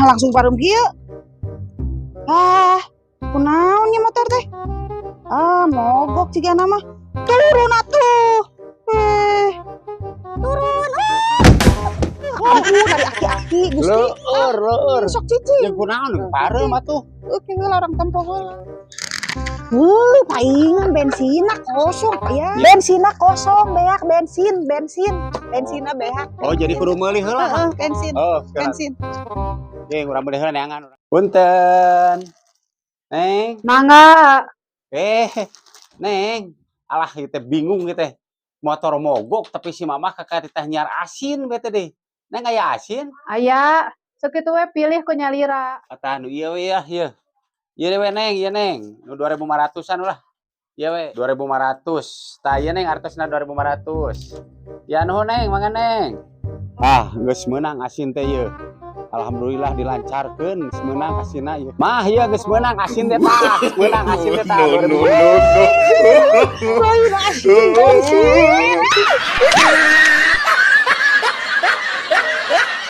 Kumaha langsung pareum kieu? Ah, kunaon nya motor teh? Ah, mogok cigana mah. Turun atuh. Eh. Turun. Ah. Ampun, dari aki-aki Gusti. Leur, leur. Sok cicing. Jeung kunaon pareum atuh? Oke, heula urang tempo heula. Paingan bensinna kosong ya. Bensinna kosong, beak bensin, bensin. Bensinna beak. Oh, jadi kudu meuli heula. Heeh, bensin, Oh, sekarang. Bensin. Jeung urang meuli heula neangan urang. Punten. Neng. Mangga. Eh, Neng. Alah, ieu teh bingung ieu teh. Motor mogok, tapi si mamah kakak teh nyiar asin bete deh. Neng, aya asin? Aya, sakitu we pilih ku nyalira. Kata anu ieu we ya, ieu. Ieu we, Neng, ieu, Neng. Nu 2500-an lah. Ieu we 2500. Tah, ieu, Neng, artosna 2500. Ya nuhun, Neng, mangga, Neng. Ah, geus meunang asin teh ieu. Alhamdulillah dilancarkeun, geus meunang asinna ieu. Mah, ieu geus meunang asin teh tah. Geus meunang asin teh tah. No, no, 2000. no, no. Lain asin bensin.